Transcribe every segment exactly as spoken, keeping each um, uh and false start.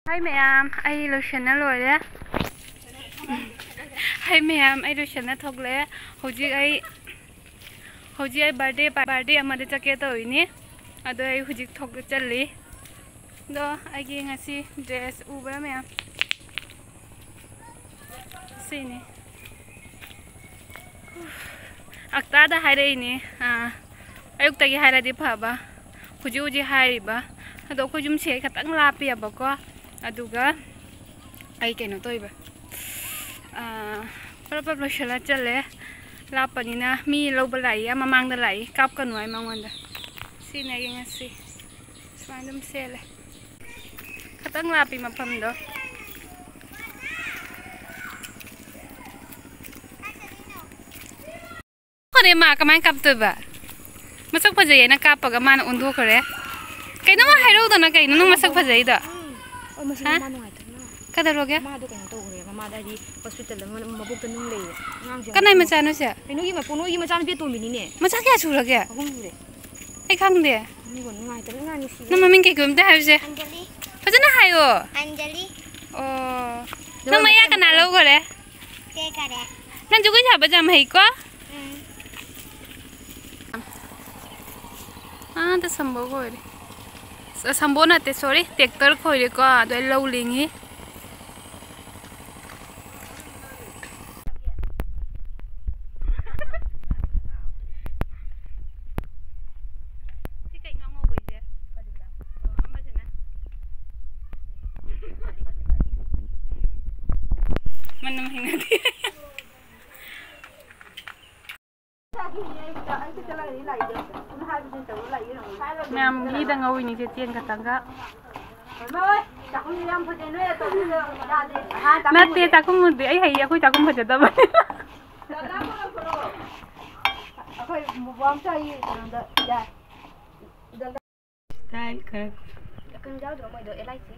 ꯍꯥꯏ ꯃꯌꯥꯝ, ꯑꯩ ꯂꯣꯏꯁꯟꯅ ꯂꯣꯏꯔꯦ꯫ ꯍꯥꯏ ꯃꯌꯥꯝ, ꯑꯩ ꯂꯣꯏꯁꯟꯅ ꯊꯣꯛꯂꯛꯑꯦ꯫ ꯍꯧꯖꯤꯛ ꯑꯩ, ꯍꯧꯖꯤꯛ ꯑꯩ ꯕꯥꯔꯗꯦ, ꯕꯥꯔꯗꯦ ꯑꯃꯗ ꯆꯠꯀꯦ ꯇꯧꯔꯤꯅꯤ꯫ ꯑꯗꯣ ꯑꯩ ꯍꯧꯖꯤꯛ ꯊꯣꯛ-, ꯆꯠꯂꯤ꯫ ꯑꯗꯣ ꯑꯩꯒꯤ ꯉꯁꯤ ꯗ꯭ꯔꯦꯁ ꯎꯕ꯭ꯔꯥ ꯃꯌꯥꯝ? ꯁꯤꯅꯤ꯫ ꯑꯛꯇꯥꯗ ꯍꯥꯏꯔꯛꯏꯅꯦ꯫ ꯑꯥ, ꯑꯌꯨꯛꯇꯒꯤ ꯍꯥꯏꯔꯗꯤ ꯐꯕ꯫ ꯍꯧꯖꯤꯛ ꯍꯧꯖꯤꯛ ꯍꯥꯏꯔꯤꯕ꯫ ꯑꯗꯣ ꯑꯩꯈꯣꯏ ꯌꯨꯝꯁꯦ ꯈꯤꯇꯪ ꯂꯥꯞꯄꯦꯕꯀꯣ꯫ ꯑꯗꯨꯒ ꯑꯩ ꯀꯩꯅꯣ ꯇꯧꯔꯤꯕ꯫ ꯑꯥ, ꯄꯔꯞ ꯄꯔꯞ ꯂꯣꯏꯁꯤꯜꯂ ꯆꯠꯂꯦ꯫ ꯂꯥꯞꯄꯅꯤꯅ ꯃꯤ ꯂꯧꯕ ꯂꯥꯛꯏ, ꯑꯥ ꯃꯃꯥꯡꯗ ꯂꯥꯛꯏ, ꯀꯥꯞꯀꯅꯨ ꯍꯥꯏ ꯃꯉꯣꯟꯗ꯫ ꯁꯤꯅꯦ ꯑꯩꯒꯤ ꯉꯁꯤ꯫ ꯁꯨꯃꯥꯏꯅ ꯑꯗꯨꯝ ꯁꯦꯠꯂꯦ꯫ ꯈꯤꯇꯪ ꯂꯥꯞꯄꯤ ꯃꯐꯝꯗꯣ꯫ ꯐꯔꯦ, ꯃꯥ ꯀꯃꯥꯏꯅ ꯀꯥꯞꯇꯣꯏꯕ? ꯃꯁꯛ ꯐꯖꯩꯌꯦꯅ ꯀꯥꯞꯄꯒ ꯃꯥꯅ ꯑꯣꯟꯊꯣꯛꯈ꯭ꯔꯦ꯫ ꯀꯩꯅꯣ ꯃꯥ ꯍꯥꯏꯔꯛꯎꯗꯅ, ꯀꯩꯅꯣ ꯅꯪ ꯃꯁꯛ ꯐꯖꯩꯗꯣ? ꯎꯝ꯫ ꯑꯣ, ꯃꯁꯤ ꯍꯥ? ꯃꯃꯥ ꯅꯨꯡꯉꯥꯏꯇꯕꯅ꯫ ꯀꯩꯗꯧꯔꯒꯦ? ꯃꯃꯥꯗꯣ ꯀꯩꯅꯣ ꯇꯧꯈ꯭ꯔꯦ, ꯃꯃꯥꯗ ꯍꯥꯏꯗꯤ ꯍꯣꯁꯄꯤꯇꯥꯜꯗ ꯃ-, ꯃꯕꯣꯛꯇ ꯅꯨꯡ ꯂꯩꯌꯦ꯫ ꯑꯉꯥꯡꯁꯦ ꯌꯥꯝ ꯀꯅꯥꯏ ꯊꯤꯅ ꯃꯆꯥꯅꯣ ꯁꯦ? ꯀꯩꯅꯣꯒꯤ ꯃ-, ꯄꯣꯅꯣꯒꯤ ꯃꯆꯥꯅꯨꯄꯤ ꯑꯇꯣꯝꯕꯤꯅꯤꯅꯦ꯫ ꯃꯆꯥ ꯀꯌꯥ ꯁꯨꯔꯒꯦ? ꯑꯍꯨꯝ ꯁꯨꯔꯦ꯫ ꯑꯩ ꯈꯪꯗꯦ꯫ ꯑꯗꯨꯒ ꯅꯨꯡꯉꯥꯏꯇꯕꯅ ꯅꯨꯡꯁꯤꯕꯅ꯫ ꯅꯪ ꯃꯃꯤꯡ ꯀꯩ ꯀꯧꯏ ꯑꯝꯇ ꯍꯥꯏꯌꯨꯁꯦ꯫ ꯑꯟꯖꯂꯤ꯫ ꯐꯖꯅ ꯍꯥꯏꯌꯣ꯫ ꯑꯟꯖꯂꯤ꯫ ꯑꯣ꯫ ꯅꯪ ꯃꯌꯥ ꯀꯅꯥ ꯂꯧꯈꯔꯦ? ꯀꯦ ꯀꯥꯔꯦ꯫ ꯅꯪ ꯖꯒꯣꯏ ꯁꯥꯕꯁꯦ ꯌꯥꯝ ꯍꯩꯀꯣ? ꯎꯝ꯫ ꯑꯥꯗ ꯁꯝꯕꯣꯛ ꯈꯣꯏꯔꯦ꯫ ꯑ, ꯁꯝꯕꯣꯛ ꯅꯠꯇꯦ, ꯁꯣꯔꯤ, ꯇ꯭ꯔꯦꯛꯇꯔ ꯈꯣꯏꯔꯦꯀꯣ, ꯑꯗꯣ ꯑꯩ ꯂꯧ ꯂꯤꯡꯉꯤ꯫ ꯁꯤ ꯀꯩꯅꯣ ꯑꯉꯧꯕꯩꯁꯦ? ꯑꯣ, ꯑꯃꯁꯤꯅ꯫ ꯃꯅꯝ ꯍꯩꯅꯗꯦ꯫ ꯃꯌꯥꯝ ꯘꯤꯗ ꯉꯧꯔꯤꯅꯤ ꯏꯆꯦ, ꯆꯦꯡ ꯈꯛꯇꯪꯒ꯫ ꯅꯠꯇꯦ, ꯆꯥꯛꯈꯨꯝꯗꯤ ꯑꯩ ꯍꯩꯌꯦ, ꯑꯩꯈꯣꯏ ꯆꯥꯛꯈꯨꯝ ꯐꯖꯗꯕꯅꯤ꯫ ꯑꯩꯈꯣꯏ ꯕꯣꯕꯣꯛ ꯑꯝꯇ ꯑꯩ ꯀꯩꯅꯣꯗ ꯌꯥꯏ꯫ ꯏꯁꯇꯥꯏꯜ ꯈꯔ꯫ ꯀꯩꯅꯣ ꯌꯥꯎꯗ꯭ꯔꯣ ꯃꯣꯏꯗꯣ, ꯑꯦꯜ ꯑꯥꯏ ꯁꯤ?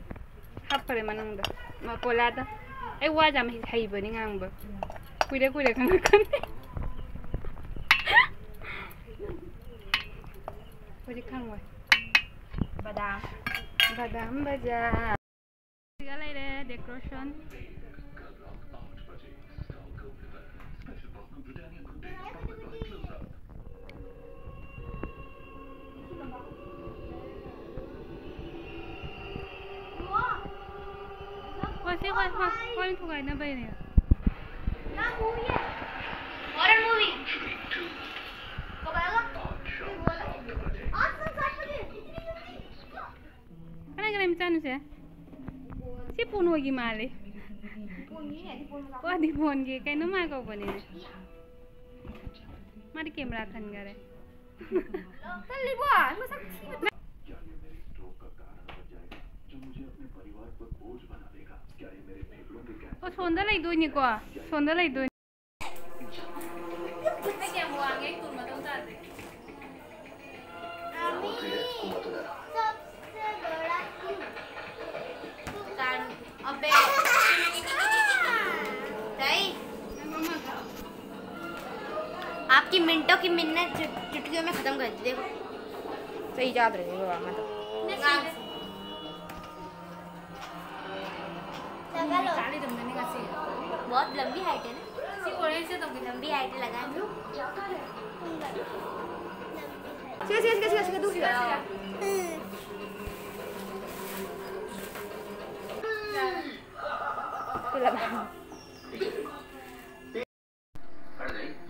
ꯍꯥꯞꯈꯔꯦ ꯃꯅꯨꯡꯗ꯫ ꯃ-, ꯄꯣꯂꯥꯗ꯫ ꯑꯩ ꯋꯥꯁꯦ ꯌꯥꯝ ꯍꯩ-, ꯍꯩꯕꯅꯤ ꯉꯥꯡꯕ꯫ ꯀꯨꯏꯔꯦ ꯀꯨꯏꯔꯦ ꯈꯪꯉꯛꯀꯅꯤ꯫ ꯍꯧꯖꯤꯛ ꯈꯪꯉꯣꯏ꯫ ꯕꯗꯥꯝ꯫ ꯕꯗꯥꯝ ꯕꯖꯥ꯫ ꯁꯤꯒ ꯂꯩꯔꯦ decoration꯫ ꯍꯣꯏ, ꯁꯤ ꯍꯣꯏ, ꯍꯣꯏ, ꯍꯣꯏ, ꯊꯨꯒꯥꯏꯅꯕꯩꯅꯦ꯫ Horror movie. ꯀꯅꯥ ꯀꯅꯥ ꯃꯆꯥꯅꯨꯁꯦ? ꯁꯤ ꯄꯨꯅꯣꯏꯒꯤ ꯃꯥꯜꯂꯤ꯫ ꯋꯥꯗꯤ ꯐꯣꯟꯒꯤ ꯀꯩꯅꯣ ꯃꯥ ꯀꯧꯕꯅꯤꯅꯦ꯫ ꯃꯥꯗꯤ camera ꯈꯟꯈꯔꯦ꯫ ꯇꯜꯂꯤꯕꯣ, ꯃꯁꯛ ꯊꯤꯕ꯫ ꯑꯣ, ꯁꯣꯟꯗ ꯂꯩꯗꯣꯏꯅꯤꯀꯣ꯫ ꯁꯣꯟꯗ ꯂꯩꯗꯣꯏꯅꯤ꯫ ꯑꯩ ꯀꯌꯥꯝ ꯋꯥꯡꯉꯦ? ꯑꯩ ꯇꯨ ꯃꯊꯧ ꯇꯥꯗꯦ꯫ अबे। ताई। आपकी मिनटों की मिन्नत चुट-, चुटकियों में खत्म कर दी, देखो। सही याद रखेंगे बाबा, मतलब। बहुत लंबी height है ना। लंबी height लगा है।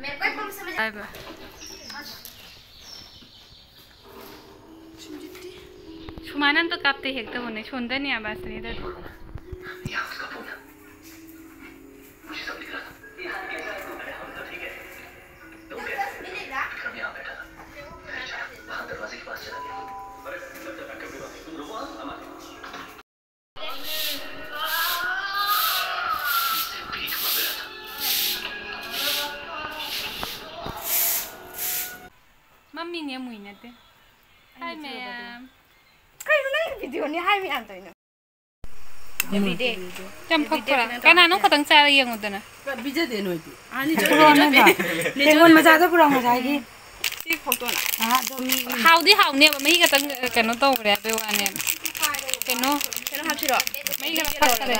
मेरे को एक बार समझ। ꯁꯨꯃꯥꯏꯅ ꯑꯝꯇ ꯀꯥꯞꯇꯦ, ꯍꯦꯛꯇ ꯎꯅꯩ꯫ ꯁꯣꯟꯗꯅꯤ ꯑꯕꯥꯁꯅꯤꯗ꯫ ꯃꯝꯃꯤꯅꯦ, ꯃꯨꯏ ꯅꯠꯇꯦ꯫ Hi ꯃꯌꯥꯝ꯫ ꯀꯩꯅꯣ ꯅꯪꯒꯤ videoꯅꯤ ꯍꯥꯏ ꯃꯌꯥꯝ ꯇꯧꯔꯤꯅꯣ? ꯌꯥꯝ ꯐꯛꯄ꯭ꯔꯥ? ꯀꯅꯥꯅꯣ ꯈꯛꯇꯪ ꯆꯥꯔ ꯌꯦꯡꯉꯨꯗꯅ꯫ ꯄꯤꯖꯗꯦ ꯅꯣꯏꯗꯤ꯫ ꯑꯅꯤ ꯄꯨꯔꯛꯑꯣ ꯅꯪꯒ꯫ ꯇꯦꯡꯀꯣꯠ ꯃꯆꯥꯗꯣ ꯄꯨꯔꯛꯑꯣ ꯉꯁꯥꯏꯒꯤ꯫ ꯁꯤ ꯐꯣꯇꯣꯅ꯫ ꯑꯥ, ꯑꯗꯣ ꯃꯤ, ꯃꯤ꯫ ꯍꯥꯎꯗꯤ ꯍꯥꯎꯅꯦꯕ, ꯃꯍꯤ ꯈꯛꯇꯪ ꯀꯩꯅꯣ ꯇꯧꯈ꯭ꯔꯦ ꯍꯥꯏꯕꯩ ꯋꯥꯅꯦꯕ꯫ ꯀꯩꯅꯣ? ꯀꯩꯅꯣ ꯍꯥꯞꯁꯤꯔꯣ? ꯃꯩ ꯈꯔ ꯐꯠꯇ꯭ꯔꯦ꯫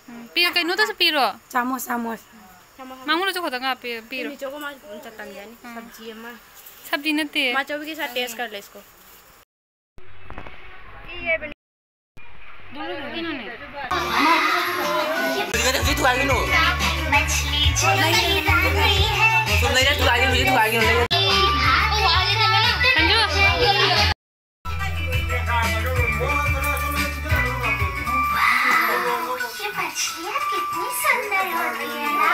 ꯎꯝ, ꯄꯤꯔꯣ, ꯀꯩꯅꯣꯗꯁꯨ ꯄꯤꯔꯣ꯫ ꯆꯥꯃꯣꯁ, ꯆꯥꯃꯣꯁ꯫ ꯃꯉꯣꯟꯗꯁꯨ ꯈꯛꯇ ꯉꯥ ꯄꯤ-, ꯄꯤꯔꯣ꯫ ꯃꯤꯃꯤ ꯆꯧꯒ ꯃꯥ ꯆꯠꯇꯝꯖꯅꯤ꯫ ꯎꯝ꯫ ꯁꯕꯖꯤ ꯑꯃ꯫ ꯁꯕꯖꯤ ꯅꯠꯇꯦ꯫ ꯃꯥ ꯆꯧꯒꯤ ꯁꯥꯊ ꯇꯦꯁ ꯀꯔ ꯂꯦ ꯏꯁꯀꯣ꯫ ꯀꯩꯅꯣꯅꯦ꯫ ꯍꯧꯖꯤꯛ ꯊꯨꯒꯥꯏꯒꯅꯨ꯫ ꯁꯨꯝ ꯂꯩꯔ ꯊꯨꯒꯥꯏꯒꯅꯨ, ꯍꯧꯖꯤꯛ ꯊꯨꯒꯥꯏꯒꯅꯨ, ꯂꯩꯔ꯫ ꯁꯟꯖꯨ꯫ ये मछलियाँ कितनी सुंदर होती है ना।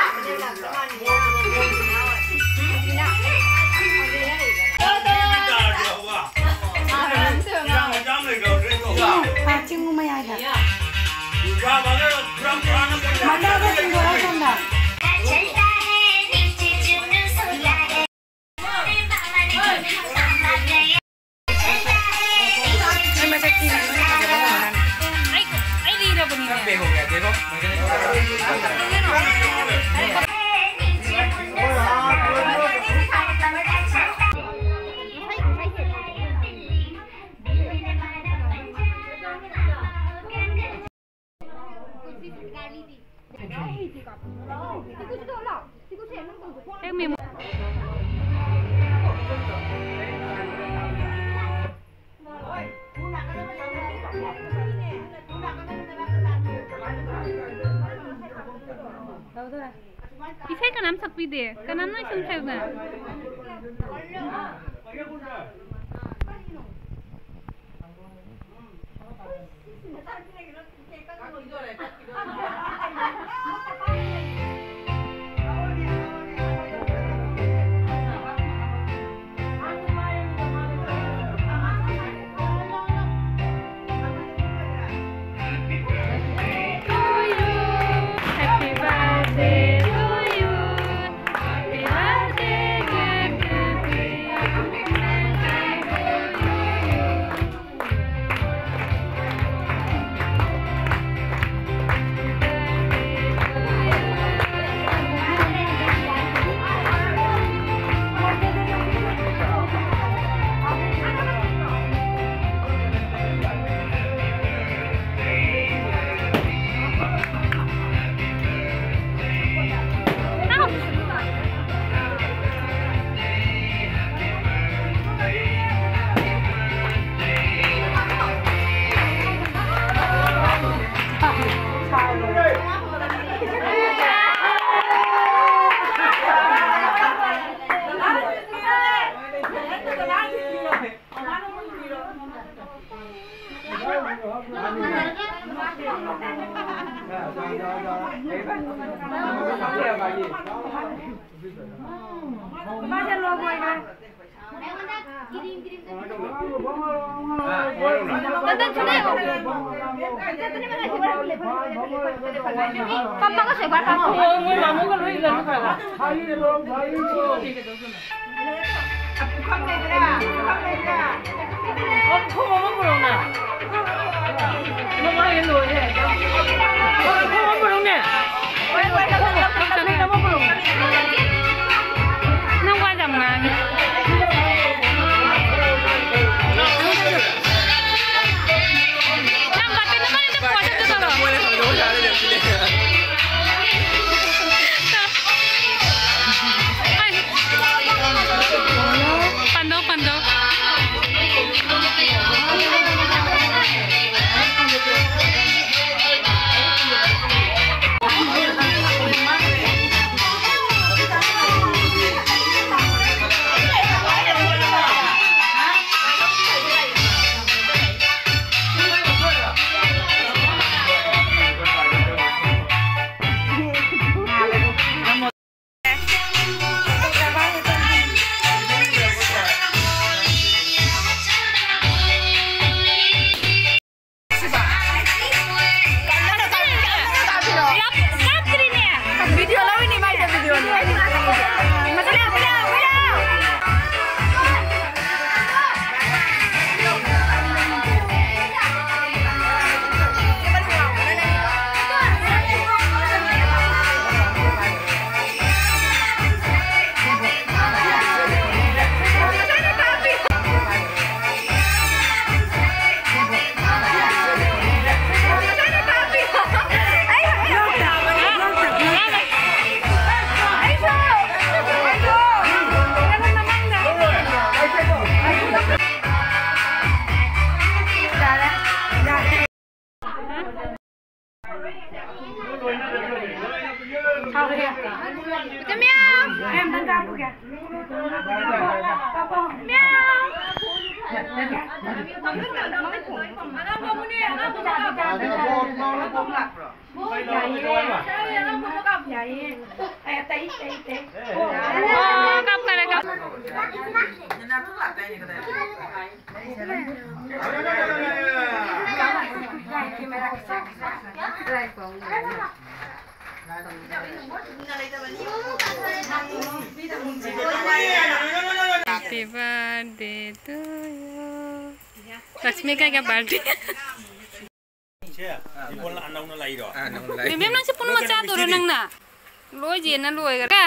ꯆꯤꯡꯉꯨ ꯃꯌꯥꯏꯗ꯫ ꯃꯆꯥꯗ ꯆꯤꯡꯊꯣꯔꯛꯑꯣ ꯁꯣꯝꯗ꯫ ꯑꯩ ꯃꯁꯛ ꯊꯤꯕꯅꯤꯅ ꯐꯖꯕ ꯉꯝꯃꯔꯣꯏ꯫ ꯑꯩ, ꯑꯩ ꯂꯤꯔꯕꯅꯤꯅꯦ꯫ ꯏꯁꯩ ꯀꯅꯥꯝ ꯁꯛꯄꯤꯗꯦ꯫ ꯀꯅꯥꯝꯅ ꯏꯁꯩ ꯁꯛꯅ꯫ ꯄꯨꯈꯝ ꯑꯃ ꯄꯨꯔꯛꯎꯅ꯫ ꯅꯪ ꯋꯥ ꯌꯥꯝ ꯉꯥꯡꯉꯦ꯫ ꯅꯪ ꯕꯥꯇꯤꯟ ꯑꯃ ꯑꯅꯤꯗ ꯄꯨꯔꯛꯑꯣ, ꯆꯠꯂꯣ꯫ ꯄꯟꯗꯧ, ꯄꯟꯗꯧ꯫ ꯑꯣ, ꯀꯞꯈꯔꯦ, ꯀꯞ-, Happy birthday to you. Lakshmi ꯀꯩꯒ birthday? ꯁꯦ, ꯏꯕꯣꯜ ꯑꯅꯧꯅ ꯂꯩꯔꯣ? ꯑꯥ, ꯅꯧꯅ ꯂꯩ꯫ ꯃꯦꯝ, ꯅꯪꯁꯦ ꯄꯨꯟꯅ ꯃꯆꯥꯗꯨꯔꯣ ꯅꯪꯅ? ꯂꯣꯏ ꯆꯦꯟꯅ ꯂꯣꯏꯈ꯭ꯔꯦ꯫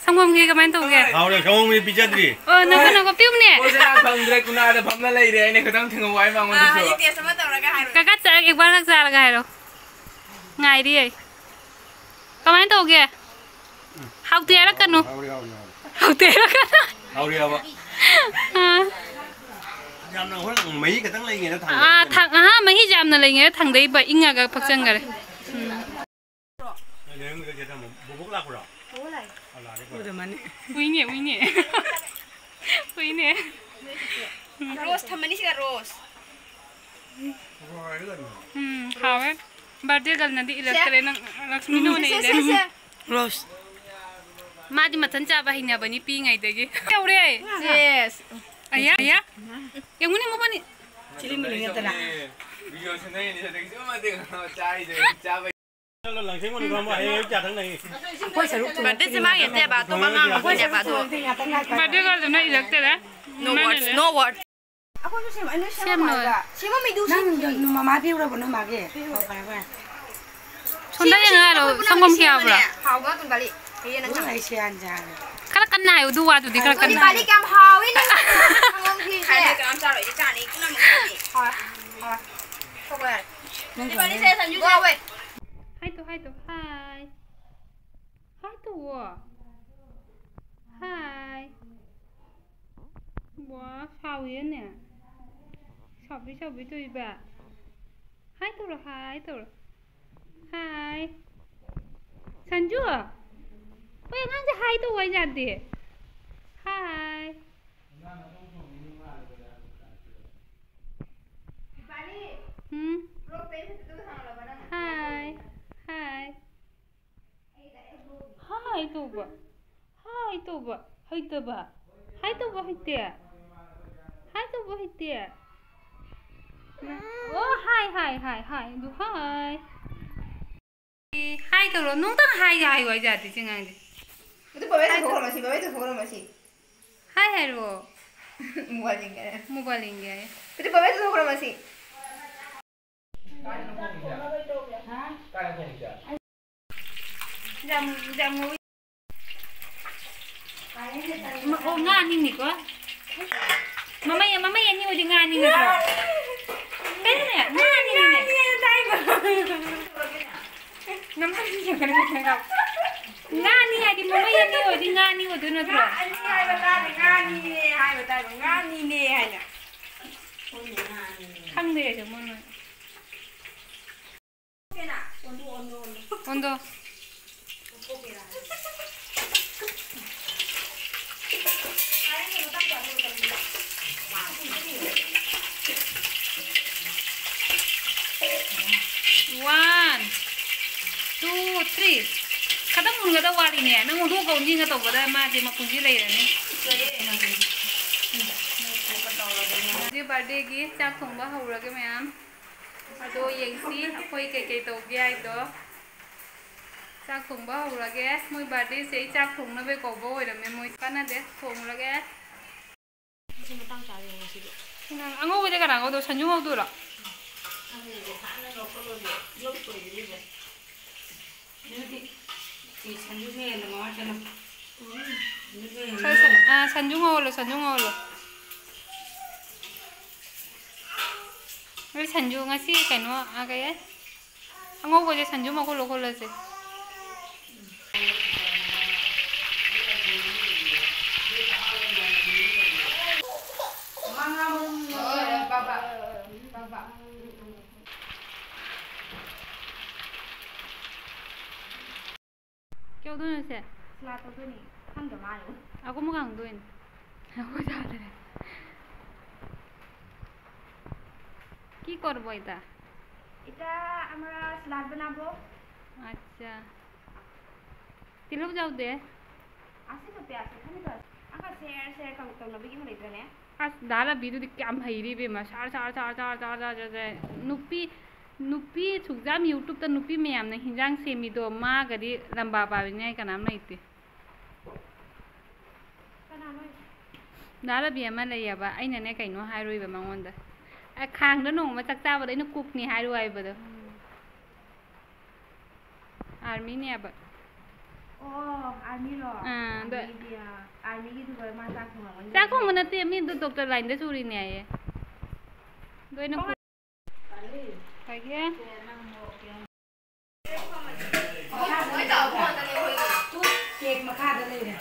ꯁꯪꯒꯣꯝꯒꯤ ꯀꯃꯥꯏꯅ ꯇꯧꯒꯦ? ꯍꯥꯎꯔꯦ, ꯁꯪꯒꯣꯝꯒꯤ ꯄꯤꯖꯗ꯭ꯔꯤ꯫ ꯑꯣ, ꯅꯪ ꯀꯩꯅꯣ ꯄꯤꯌꯨꯅꯦ꯫ ꯄꯣꯠꯁꯦ ꯐꯪꯗ꯭ꯔꯦ, ꯀꯨꯅꯥꯗ ꯐꯝꯅ ꯂꯩꯔꯦ꯫ ꯑꯩꯅ ꯈꯤꯇꯪ ꯊꯦꯡꯍꯧ ꯍꯥꯏ ꯃꯉꯣꯟꯗꯁꯨ꯫ ꯑꯥ, ꯍꯧꯖꯤꯛ taste ꯑꯃ ꯇꯧꯔꯒ ꯍꯥꯏꯔꯣ꯫ ꯀꯀꯥ ꯆꯥꯔꯒ ꯑꯦꯛ ꯕꯥꯔ ꯈꯛ ꯆꯥꯔꯒ ꯍꯥꯏꯔꯣ꯫ ꯉꯥꯏꯔꯤ ꯑꯩ꯫ ꯀꯃꯥꯏꯅ ꯇꯧꯒꯦ? ꯍꯥꯎꯇꯦ ꯍꯥꯏꯔꯛꯀꯅꯨ꯫ ꯍꯥꯎꯔꯤ, ꯍꯥꯎꯔꯤ, ꯍꯥꯎꯔꯤ꯫ ꯍꯥꯎꯇꯦ ꯍꯥꯏꯔꯛꯀꯅꯨ꯫ ꯍꯥꯎꯔꯤ ꯍꯥꯏꯕ꯫ ꯑꯥ꯫ ꯌꯥꯝꯅ ꯍꯣꯏ ꯃꯍꯤ ꯈꯛꯇꯪ ꯂꯩꯉꯩꯗ ꯊꯥꯡꯗꯩ꯫ ꯑꯥ, ꯊꯥꯡ-, ꯑꯍꯥ, ꯃꯍꯤꯁꯦ ꯌꯥꯝꯅ ꯂꯩꯉꯩꯗ ꯊꯥꯡꯗꯩꯕ, ꯏꯪꯉꯒ ꯐꯛꯆꯟꯈꯔꯦ꯫ ꯎꯝ꯫ ꯕꯣꯕꯣꯛ ꯂꯥꯛꯄ꯭ꯔꯣ? ꯎꯔꯝꯃꯅꯤ꯫ ꯎꯏꯅꯦ, ꯎꯏꯅꯦ꯫ ꯎꯏꯅꯦ꯫ Rose ꯊꯝꯃꯅꯤ ꯁꯤꯒ, rose꯫ ꯎꯝ, ꯍꯥꯎꯋꯦ꯫ Birthday girlꯅꯗꯤ ꯏꯜꯂꯛꯇ꯭ꯔꯦ, ꯅꯪ ꯂꯛꯁꯃꯤꯅ ꯑꯣꯏꯅ ꯁꯦ, ꯏꯜꯂꯦ꯫ ꯁꯦ, ꯁꯦ꯫ Rose꯫ ꯃꯥꯗꯤ ꯃꯊꯟ ꯆꯥꯕ ꯍꯩꯅꯕꯅꯤ ꯄꯤꯛꯏꯉꯩꯗꯒꯤ꯫ ꯇꯧꯔꯦ꯫ Yes꯫ ꯑꯌꯥ, ꯑꯌꯥ꯫ ꯌꯦꯡꯉꯨꯅꯦ ꯃꯕꯥꯅꯤ꯫ ꯆꯤꯂꯤ ꯃꯤꯂꯤ ꯅꯠꯇꯅ꯫ Video ꯁꯦꯝꯅꯩꯅꯦ, ꯑꯗꯒꯤ ꯆꯞ ꯃꯥꯟꯅꯩ ꯆꯥꯕ꯫ ꯆꯠꯂꯣ, ꯂꯪꯁꯦꯡꯉꯣꯅꯤ ꯈꯪꯕ, ꯍꯌꯦꯡ ꯑꯌꯨꯛ ꯆꯥ ꯊꯛꯅꯩ꯫ ꯑꯩꯈꯣꯏ ꯁꯔꯨꯛ ꯇꯨ꯫ Birthday ꯁꯦ ꯃꯥꯒꯤ ꯅꯠꯇꯦꯕ, ꯑꯇꯣꯞꯄ ꯑꯉꯥꯡ ꯑꯃꯒꯤꯅꯦꯕ ꯑꯗꯣ꯫ Birthday girlꯗꯨꯅ ꯏꯜꯂꯛꯇꯔꯦ꯫ No words, no word꯫ ꯑꯩꯈꯣꯏꯁꯨ ꯁꯦꯝ-, ꯅꯣꯏ ꯁꯦꯝꯃꯣ ꯁꯦꯝꯃꯣ꯫ ꯍꯥꯏꯕ꯫ ꯁꯦꯝꯃꯝꯃꯤꯗꯨ ꯅꯪ ꯁꯦꯝꯗ꯭ꯔꯤ꯫ ꯅ-, ꯃꯃꯥ ꯄꯤꯔꯨꯔꯕꯣ ꯅꯣꯏ ꯃꯥꯒꯤ? ꯑꯣ, ꯐꯔꯦ, ꯐꯔꯦ꯫ ꯁꯣꯝꯗ ꯁꯦꯝꯃꯣ, ꯌꯦꯡꯉꯣ ꯁꯦꯝꯃꯣ, ꯍꯥꯏꯔꯣ, ꯑꯩꯈꯣꯏ ꯁꯪꯒꯣꯝ ꯄꯨꯝꯅꯃꯛ ꯀꯌꯥ ꯌꯥꯎꯕ꯭ꯔꯥ? ꯁꯦꯝꯃꯅꯦ꯫ ꯍꯥꯎꯕ ꯑꯗꯨꯝ ꯀꯜꯂꯤ꯫ ꯍꯩꯌꯦ, ꯅꯪ ꯆꯥꯔꯣ꯫ ꯈꯔ ꯀꯟꯅ ꯍꯥꯏꯌꯨ, ꯑꯗꯨ ꯋꯥꯗꯨꯗꯤ ꯈꯔ ꯀꯟꯅ ꯍꯥꯏꯌꯨ꯫ ꯀꯌꯥꯝ ꯍꯥꯎꯋꯤ ꯅꯪ ꯁꯪꯒꯣꯝ ꯈꯤꯔꯁꯦ꯫ ꯍꯥꯏꯅ ꯀꯅꯥꯝ ꯆꯥꯔꯣꯏ, ꯏꯆꯦ ꯆꯥꯅꯤ, ꯄꯨꯝꯅꯃꯛ ꯆꯥꯅꯤ꯫ ꯍꯣꯏ, ꯍꯣꯏ꯫ ꯊꯣꯛꯄ ꯌꯥꯔꯦ꯫ ꯅꯪ ꯁꯪꯒꯣꯝ꯫ ꯍꯥꯏ ꯇꯧ, ꯍꯥꯏ ꯇꯧ, ꯍꯥꯏ꯫ ꯍꯥꯏ ꯇꯧꯋꯣ꯫ ꯍꯥꯏ꯫ ꯋꯥ, ꯁꯥꯎꯋꯦꯅꯦ꯫ ꯁꯥꯎꯕꯤ, ꯁꯥꯎꯕꯤ ꯇꯧꯏꯕ꯫ ꯍꯥꯏ ꯇꯧꯔꯣ, ꯍꯥꯏ ꯇꯧꯔꯣ꯫ ꯍꯥꯏ꯫ ꯁꯟꯖꯨ! ꯑꯩꯈꯣꯏ ꯑꯉꯥꯡꯁꯦ ꯍꯥꯏ ꯇꯧ ꯍꯥꯏ ꯌꯥꯗꯦ꯫ ꯍꯥꯏ꯫ ꯇꯧꯕ ꯍꯩꯇꯕ? ꯍꯥꯏ ꯇꯧꯕ ꯍꯩꯇꯦ? ꯍꯥꯏ ꯇꯧꯕ ꯍꯩꯇꯦ? ꯑꯣ, ꯍꯥꯏ, ꯍꯥꯏ, ꯍꯥꯏ, ꯍꯥꯏ, ꯑꯗꯨ ꯍꯥꯏ꯫ ꯍꯥꯏ ꯇꯧꯔꯣ, ꯅꯣꯡꯇꯪ ꯍꯥꯏ ꯍꯥꯏꯌꯨ ꯍꯥꯏ ꯌꯥꯗꯦ ꯁꯤ ꯑꯉꯥꯡꯁꯦ꯫ ꯑꯗꯨ ꯕꯕꯥꯏ ꯍꯥꯏ ꯇꯧꯊꯣꯛꯈ꯭ꯔꯣ ꯇꯧ- ꯃꯁꯤ, ꯕꯕꯥꯏ ꯇꯧꯊꯣꯛꯈ꯭ꯔꯣ ꯃꯁꯤ꯫ ꯍꯥꯏ ꯍꯥꯏꯔꯣ꯫ ꯃꯣꯕꯥꯏꯜ ꯌꯦꯡꯒꯦ꯫ ꯃꯣꯕꯥꯏꯜ ꯌꯦꯡꯒꯦ ꯍꯥꯏꯌꯦ꯫ ꯑꯗꯨ ꯕꯕꯥꯏ ꯇꯧꯊꯣꯛꯈ꯭ꯔꯣ ꯃꯁꯤ꯫ ꯌꯥꯝ, ꯌꯥꯝ ꯉꯧꯏ꯫ ꯃ-, ꯑꯣ, ꯉꯥ ꯑꯅꯤꯅꯤꯀꯣ꯫ ꯃꯃꯩ, ꯃꯃꯩ ꯑꯅꯤ ꯑꯣꯏꯗꯤ ꯉꯥ ꯑꯅꯤ ꯅꯠꯇ꯭ꯔꯣ? ꯀꯩꯅꯣꯅꯦ, ꯉꯥ ꯑꯅꯤꯅꯤꯅꯦ꯫ ꯅꯃꯥꯏ ꯌꯦꯡꯒꯅꯤ ꯃꯊꯪ ꯉꯥ ꯑꯅꯤ ꯍꯥꯏꯗꯤ ꯃꯃꯩ ꯑꯅꯤ ꯑꯣꯏꯗꯤ ꯉꯥ ꯑꯅꯤ ꯑꯣꯏꯗꯣꯏ ꯅꯠꯇ꯭ꯔꯣ? ꯉꯥ ꯑꯅꯤ ꯍꯥꯏꯕ ꯇꯥꯗꯦ, ꯉꯥ ꯑꯅꯤꯅꯦ ꯍꯥꯏꯕ ꯇꯥꯏꯕ, ꯉꯥ ꯑꯅꯤꯅꯦ ꯍꯥꯏꯅ꯫ ꯈꯪꯗꯦ ꯑꯩꯁꯨ ꯃꯣꯏ ꯃꯣꯏ꯫ ꯑꯣꯟꯗꯣ꯫ One, two, three. ꯈꯇꯪ ꯃꯨꯟꯒꯗꯕ ꯋꯥꯠꯂꯤꯅꯦ꯫ ꯅꯪ ꯑꯣꯟꯊꯣꯛꯀ ꯑꯣꯟꯁꯤꯟꯒ ꯇꯧꯕꯗ ꯃꯥꯁꯦ ꯃꯄꯨꯟꯁꯤ ꯂꯩꯔꯅꯤ꯫ ꯍꯧꯖꯤꯛ birthdayꯒꯤ ꯆꯥꯛ ꯊꯣꯡꯕ ꯍꯧꯔꯒꯦ ꯃꯌꯥꯝ꯫ ꯑꯗꯣ ꯌꯦꯡꯁꯤ ꯑꯩꯈꯣꯏ ꯀꯩꯀꯩ ꯇꯧꯒꯦ ꯍꯥꯏꯗꯣ꯫ ꯆꯥꯛ ꯊꯣꯡꯕ ꯍꯧꯔꯒꯦ꯫ ꯃꯣꯏ birthdayꯁꯦ ꯑꯩ ꯆꯥꯛ ꯊꯣꯡꯅꯕ ꯀꯧꯕ ꯑꯣꯏꯔꯝꯃꯦ꯫ ꯃꯣꯏ ꯀꯥꯟꯅꯗꯦ, ꯊꯣꯡꯉꯨꯔꯒꯦ꯫ ꯃꯁꯤ ꯃꯇꯥꯡ ꯆꯥꯔꯦ ꯉꯁꯤꯗꯤ꯫ ꯅꯪ ꯑꯉꯧꯕꯗꯤ ꯀꯅꯥ ꯉꯧꯗꯣꯏ? ꯁꯟꯖꯨ ꯉꯧꯗꯣꯏꯔꯣ? ꯑꯉꯧꯕꯗꯣ ꯐꯖꯅ ꯉꯧꯈꯠꯂꯣꯁꯦ꯫ ꯌꯣꯠ ꯁꯣꯏꯗꯣꯔꯤꯕ꯫ ꯑꯗꯨꯗꯤ ꯁꯤ ꯁꯟꯖꯨꯅ ꯍꯦꯟꯅ ꯃꯉꯥ ꯆꯠꯂꯝ꯫ ꯁꯟꯖꯨꯅ ꯍꯦꯟꯅ ꯁꯟ-, ꯁꯟ-, ꯑꯥ, ꯁꯟꯖꯨ ꯉꯧꯍꯜꯂꯣ, ꯁꯟꯖꯨ ꯉꯧꯍꯜꯂꯣ꯫ ꯑꯩ ꯁꯟꯖꯨ ꯉꯁꯤ ꯀꯩꯅꯣ, ꯑꯥ, ꯀꯩ ꯍꯥꯏ? ꯑꯉꯧꯕꯁꯦ ꯁꯟꯖꯨ ꯃꯈꯨꯜ ꯂꯧꯈꯠꯂꯁꯦ꯫ ꯀꯩꯗꯧꯗꯣꯏꯅꯣ ꯁꯦ? ꯁꯂꯥꯗ ꯇꯧꯗꯣꯏꯅꯤ꯫ ꯈꯪꯗ꯭ꯔ ꯃꯥꯜꯂꯦ꯫ ꯑꯀꯨꯝꯕ ꯀꯥꯡꯗꯣꯏꯅꯤ꯫ ꯑꯩꯈꯣꯏ ꯆꯥꯗ꯭ꯔꯦ꯫ কি করব এটা? এটা আমরা সালাদ বানাবো। আচ্ছা। তিলক যাও দে। ꯑꯁꯤ ꯅꯨꯄꯤ ꯑꯁꯤ ꯈꯪꯗꯦ꯫ ꯑꯪꯀ ꯁꯦꯔ ꯁꯦꯔ ꯇꯧ-, ꯇꯧꯅꯕꯒꯤ ꯑꯃ ꯂꯩꯇ꯭ꯔꯅꯦ? ꯑꯁ, ꯗꯥ ꯔꯕꯤꯗꯨꯗꯤ ꯀꯌꯥꯝ ꯍꯩꯔꯤ ꯏꯕꯦꯝꯃ꯫ ꯁꯥꯔ, ꯁꯥꯔ, ꯁꯥꯔ, ꯁꯥꯔ, ꯁꯥꯔ, ꯁꯥꯔ, ꯁꯥꯔ, ꯁꯥꯔ꯫ ꯅꯨꯄꯤ, ꯅꯨꯄꯤ ꯁꯨꯛꯖꯥꯝ YouTube-ꯇ ꯅꯨꯄꯤ ꯃꯌꯥꯝꯅ ꯍꯤꯟꯖꯥꯡ ꯁꯦꯝꯃꯤꯗꯣ ꯃꯥꯒꯗꯤ ꯂꯝꯕꯥ ꯄꯥꯕꯤꯅꯤꯉꯥꯏ ꯀꯅꯥꯝ ꯂꯩꯇꯦ꯫ ꯀꯅꯥꯅꯣ ꯍꯥꯏꯁꯦ? ꯗꯥ ꯔꯕꯤ ꯑꯃ ꯂꯩꯌꯦꯕ, ꯑꯩꯅꯅꯦ ꯀꯩꯅꯣ ꯍꯥꯏꯔꯨꯏꯕ ꯃꯉꯣꯟꯗ꯫ ꯑ, ꯈꯥꯡꯗ ꯅꯣꯡꯃ ꯆꯥꯛ ꯆꯥꯕꯗ ꯑꯩꯅ cook-ꯅꯤ ꯍꯥꯏꯔꯨ ꯍꯥꯏꯕꯗꯣ꯫ ꯎꯝ꯫ Army-ꯅꯦꯕ꯫ ꯑꯣ, army-ꯔꯣ? ꯑꯥ, ꯑꯗ army-ꯗꯤ, ꯑꯥ, army-ꯒꯤꯗꯨꯒ ꯃꯥ ꯆꯥꯛ ꯊꯣꯡꯉꯝꯒꯅꯤ꯫ ꯆꯥꯛ ꯊꯣꯡꯕ ꯅꯠꯇꯦ, ꯃꯤꯗꯣ doctor line-ꯗ ꯆꯨꯔꯤꯅꯦ ꯍꯥꯏꯌꯦ꯫ ꯑꯗꯣ ꯑꯩꯅ ꯑꯣ꯫ ꯀꯩꯒꯤ? Cake ꯃꯈꯥꯗ ꯂꯩꯔꯦ꯫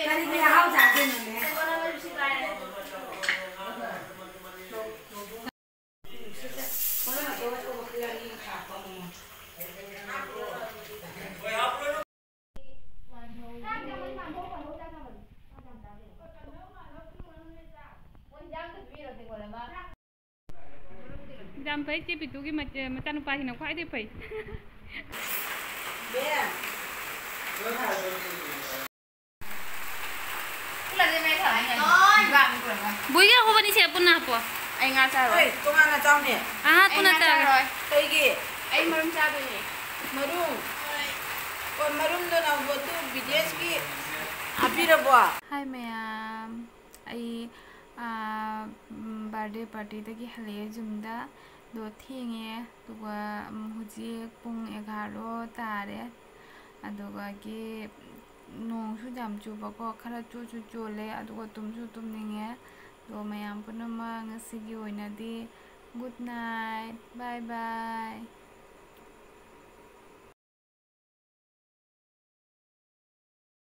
ꯀꯔꯤꯒꯤ ꯑꯍꯥꯎ ꯆꯥꯗꯣꯏꯅꯣꯅꯦ? ꯌꯥꯝ ꯐꯩ, ꯆꯦ ꯄꯤꯇꯨꯒꯤ ꯃꯆꯦ-, ꯃꯆꯥꯅꯨꯄꯥꯁꯤꯅ ꯈ꯭ꯋꯥꯏꯗꯒꯤ ꯐꯩ꯫ ꯕꯣꯏꯒ ꯍꯧꯕꯅꯤ, ꯁꯦ ꯄꯨꯟꯅ ꯍꯥꯞꯄꯣ꯫ ꯑꯩ ꯉꯥ ꯆꯥꯔꯣꯏ꯫ ꯑꯩ ꯇꯣꯉꯥꯟꯅ ꯆꯥꯎꯅꯦ꯫ ꯑꯍꯥ, ꯑꯩ ꯄꯨꯟꯅ ꯉꯥ ꯆꯥꯔꯣꯏ꯫ ꯆꯥꯔꯣꯏ꯫ ꯀꯩꯒꯤ? ꯑꯩ ꯃꯔꯨꯝ ꯆꯥꯗꯣꯏꯅꯦ꯫ ꯃꯔꯨꯝ? ꯑꯣ, ꯃꯔꯨꯝꯗꯣ ꯅꯪꯕꯨ ꯑꯗꯨ ꯕꯤꯗꯦꯁꯀꯤ ꯍꯥꯞꯄꯤꯔꯕꯣ? ꯍꯥꯏ ꯃꯌꯥꯝ, ꯑꯩ, ꯑꯥ, ꯎꯝ, birthday party-ꯗꯒꯤ ꯍꯜꯂꯛꯑꯦ ꯌꯨꯝꯗ꯫ ꯑꯗꯣ ꯊꯦꯡꯉꯦ, ꯑꯗꯨꯒ, ꯎꯝ, ꯍꯧꯖꯤꯛ ꯄꯨꯡ ꯑꯦꯒꯥꯔꯣ ꯇꯥꯔꯦ꯫ ꯑꯗꯨꯒꯒꯤ ꯅꯣꯡꯁꯨ ꯌꯥꯝ ꯆꯨꯕꯀꯣ, ꯈꯔ ꯆꯣꯠꯁꯨ ꯆꯣꯠꯂꯦ, ꯑꯗꯨꯒ ꯇꯨꯝꯁꯨ ꯇꯨꯝꯅꯤꯡꯉꯦ꯫ ꯑꯗꯣ ꯃꯌꯥꯝ ꯄꯨꯝꯅꯃꯛ ꯉꯁꯤꯒꯤ ꯑꯣꯏꯅꯗꯤ good night, bye bye꯫